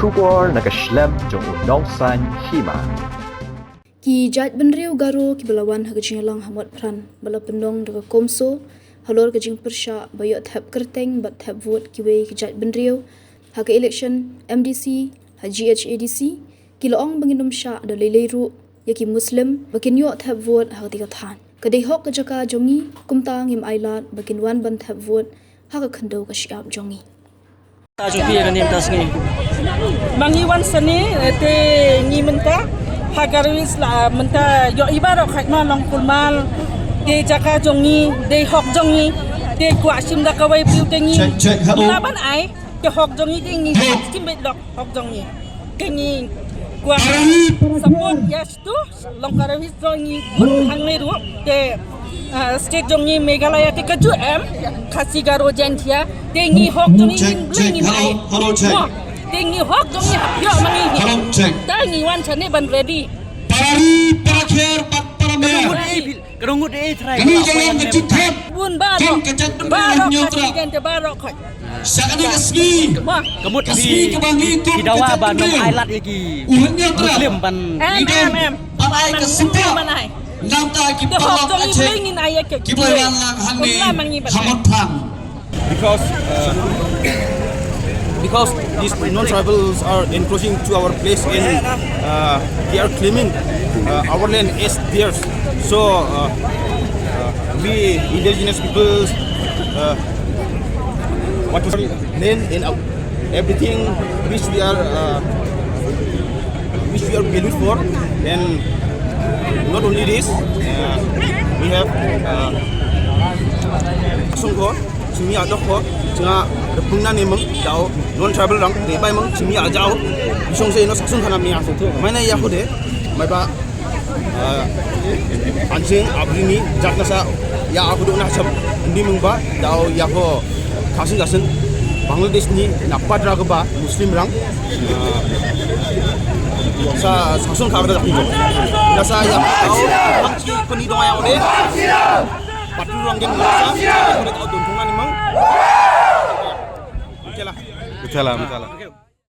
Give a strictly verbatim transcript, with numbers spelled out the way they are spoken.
Khubor na ka shlem jong u Nongsaiñ Hima. Ki jaitbynriew Garo kiba la wan ha ka jingïalang ha Motphran ba la pynlong da ka CoMSO halor ka jingpyrshah ba ïoh thep kyrteng bad thep vote kiwei ki jaitbynriew ha ka election MDC ha GHADC, ki la ong ba ngin ym shah da lei lei ruh ïa ki Muslim ba kin ïoh thep vote ha katei ka thaiñ. Ka dei hok ka jaka jong ngi, kumta ngim ailad ba kin wan ban thep vote ha ka khyndew ka shyiap jong ngi. Ta jong phi ïa kane mynta sngi. Ma ngi wan sani, eh, te ngi mynta ha Garo Hills la mynta ïoh i baroh khat ma long kulmar. Te jaka jong ngi, dei hok jong ngi, te kwah shim da kawei briew te ngi. Check, check, hello. Ngi lah ban ai, te hok jong ngi te ngi shim beit lok hok jong ngi. Te ngi kwah support, yes, tu long Garo Hills jong ngi hangne ruh te, ah, state jong ngi Meghalaya te kajuh em Khasi, Garo, Jaintia, te ngi hok jong ngi. Check, check, hello, hello, check. Mo, te ngi hok jong ngi hap ïoh ma ngi. Hello, check. Te ngi wan shane ban ready. Para ri, para kher, para, para mer. Ka dong ngut ei trai. Kane ka long ka jingthep. Bun baroh. Jong ka jaitbynriew Hynñiewtrep. Baroh ka sngi kane te baroh khat. Sa kane ka sngi. Ka mut ka sngi kaba ngi kum ka jaitbynriew u Hynñiewtrep. Em, em, em. Ban ai ka support. Nangta ki paralok Kachin kiba wan lang hangne ha Motphran. Because, uh, because these non-tribals are encroaching to our place and, uh, they are claiming, uh, our land as theirs. So, uh, uh, we indigenous peoples, uh, what is land and, uh, everything which we are, uh, which we are valued for, and not only this, uh, we have, uh, Sungkor. Jingmih jong ko, jingmih da pung na ne meng, jao, non tribal rang, de bai meng, jingmih jao, isong se no sasun kana mih aso. Mai na ya ko de, mai ba, eh, anjing abri ni, jat na sa, ya aku do na sab, ndi meng ba, jao, ya ko, kasin kasin, Bangladesh ni, na padra ko ba, Muslim rang, eh, sa, sasun ka ba da ni. Na sa ya, jao, ko ni dong ya ko de. Patu ruang geng nasa, udah tau tuntungan emang. Oke lah. Oke lah, oke lah.